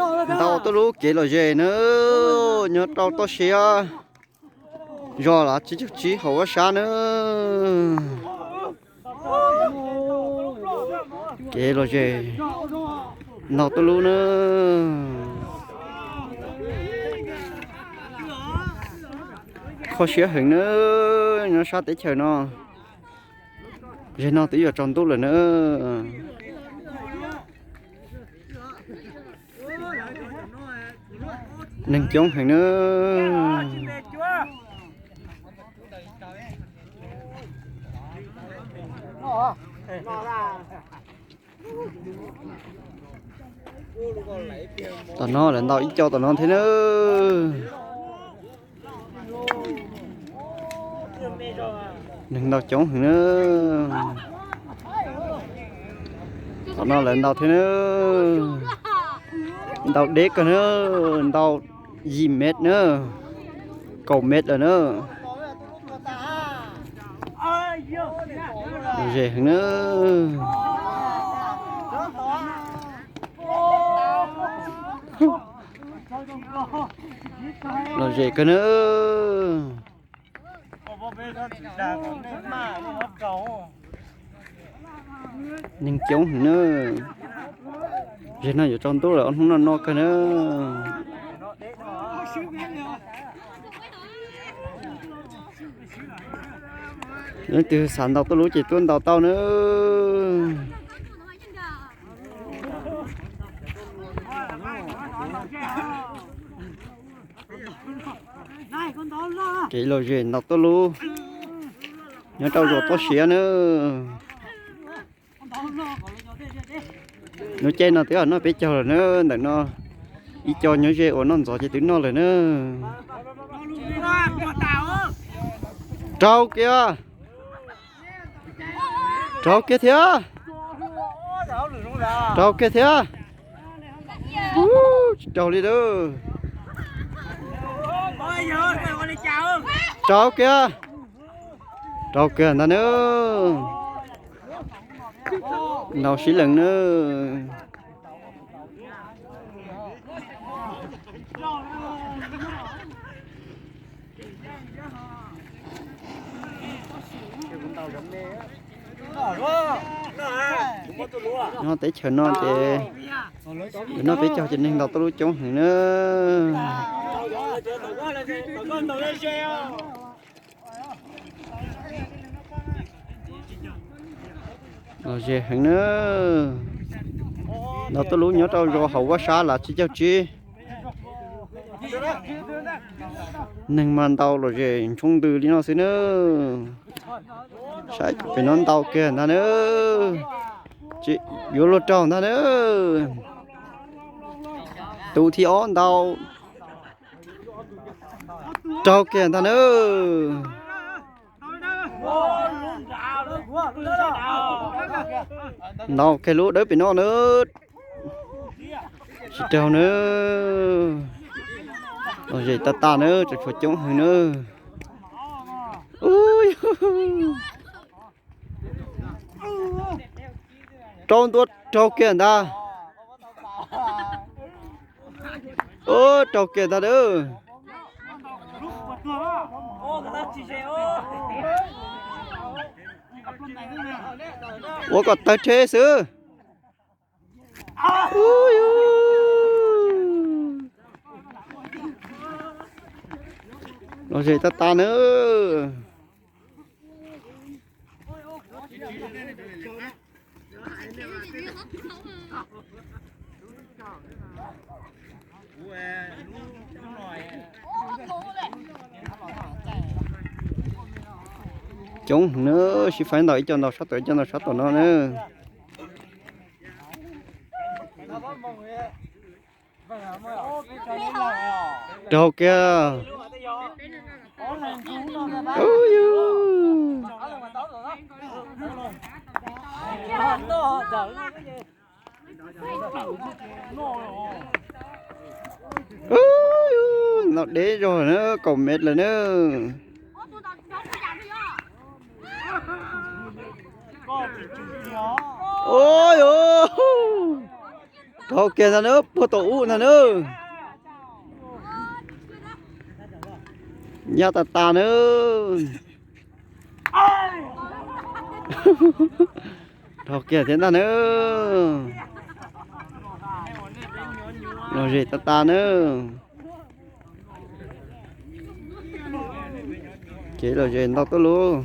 Ntau tuj lub kev lom zem na, nyob rau toj siab zos Lav Tsib Caug Tsib hauv Vaj Sab na. Kev lom zem ntau tuj lub na. Kho siab heev na, nyob sab teb chaws no. Zeg no twb yuav tsaus ntuj lawm na. Neeg coob heev na. Tom no lawv ntaus ib co tom no thiab na. Neeg ntaus coob heev na. Tom no lawv ntaus thiab na. Ntaus deb kawg na, ntaus yim mev na, kaum mev lawm na. Lom zem heev na. Lom zem kawg na. Neeg coob heev na. Zeg no yuav tsaus ntuj lawm, ob hnub no no kawg na. Leej twg xav ntaus tuj lub ces tuaj ntaus tau na. Kev lom zem ntaus tuj lub nyob rau zos toj siab na. Lub caij no twb noj peb caug lawm na, ntawm no ib co nyob ze uas noj ntxov ces twb noj lawm na. Rau kiag, rau kiag thiab, rau kiag thiab. Tsis rau li lawm. Rau kiag, rau kiag ntag na. Ntaus sib lees na. Nyob teb chaws no ces noj peb caug ces neeg ntaus tuj lub coob heev na. Lom zem heev na. Ntaus tuj lub nyob rau zos hauv Vaj Sab Lav Tsib Caug Tsib. Neeg mas ntaus lom zem ntshoo ntws li no xwb na. Saib pem no ntau kiag ntag na. Tsis yuav luag raug ntag na. Tus thib ob ntau raug kiag ntag na. Ntau kiag lub dawb pem no na. Tsis raug na. Lom zem tag tag na, tseem tshuav coob heev na. Rau ntua raug kiag ntag. Raug kiag ntag na. Ua kom tawg rhe xwb. Lom zem tag tag na. Coob na, sib faib ntaus, ib co ntaus sab tom, ib co ntaus sab tom no na. Raug kiag. Ntaus deb zog na, kaum mev lawm na. Ua yuj, Dhau kiag ntag na, puag tom ub ntag na. Ncaj tas tas na. Dhau kiag thiab ntag na. Lom zem tas tas na. Kev lom zem ntau tuaj lauj.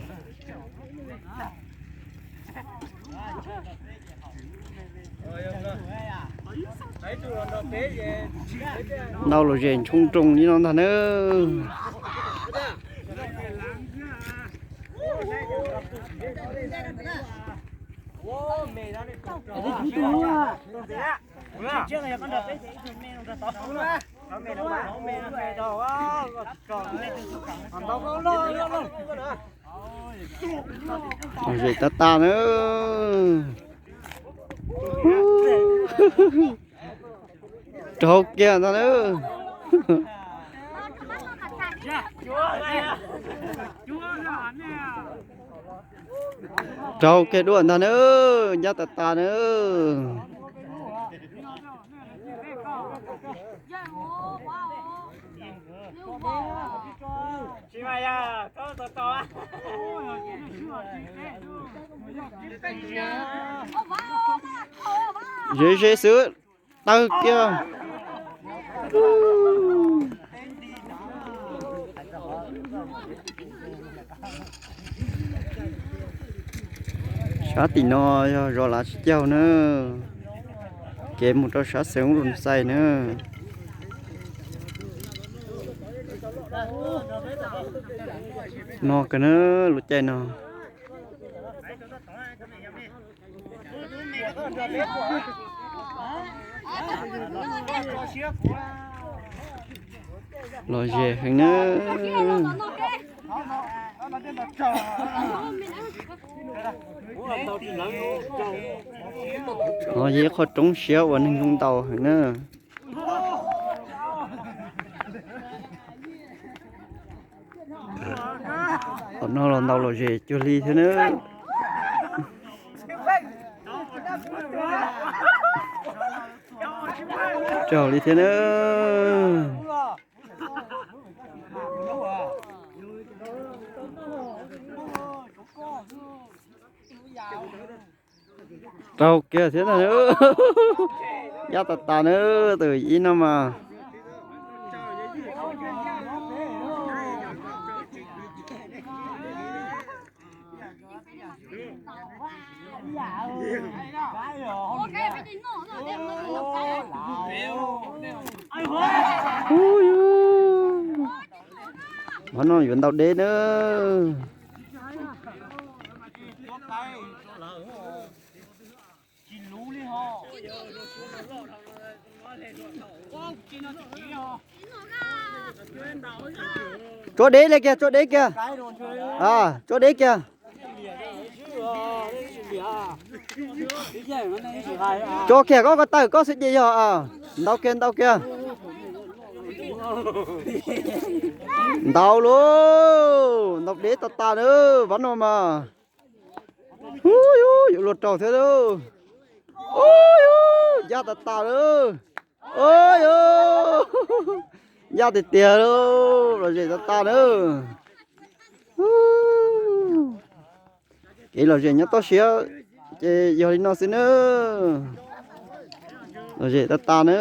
Ntau lom zem ntshoo nroos li no ntag na. Lom zem tas tas na. Raug kiag ntag na. Raug kiag dua ntag na. Ncaj tas tas na. Ze ze xwb, tawg kiag. Sab tim no yog zos Lav Tsib Caug na, kev mus rau sab xeev Los Xais na. No kawg na, lub caij no. Lom zem heev na. No yog ib qho roob siab uas neeg zoo ntau heev na. Tom no los ntau lom zem cuag li thiab na. Raug li thiab na. Raug kiag thiab na. Ncaj tas tas na, tus ib no mas. Ub, qhov no yuav ntau deb na. Tsuab deb li kiag, tsuab deb kiag. Tsuab deb kiag. Tso kiag koj, koj tawm koj xwb ces yog. Ntau kiag, ntau kiag. Ntau lauj, ntau deb tas tas na, vab no mas. Ub, yuav luag raug thiab lauj. Ub, yuav ncaj tas tas lauj. Ub, yuav ncaj tiag tiag lauj, lom zem tas tas na. Kev lom zem nyob toj siab ces yog li no xwb na. Lom zem tas tas na.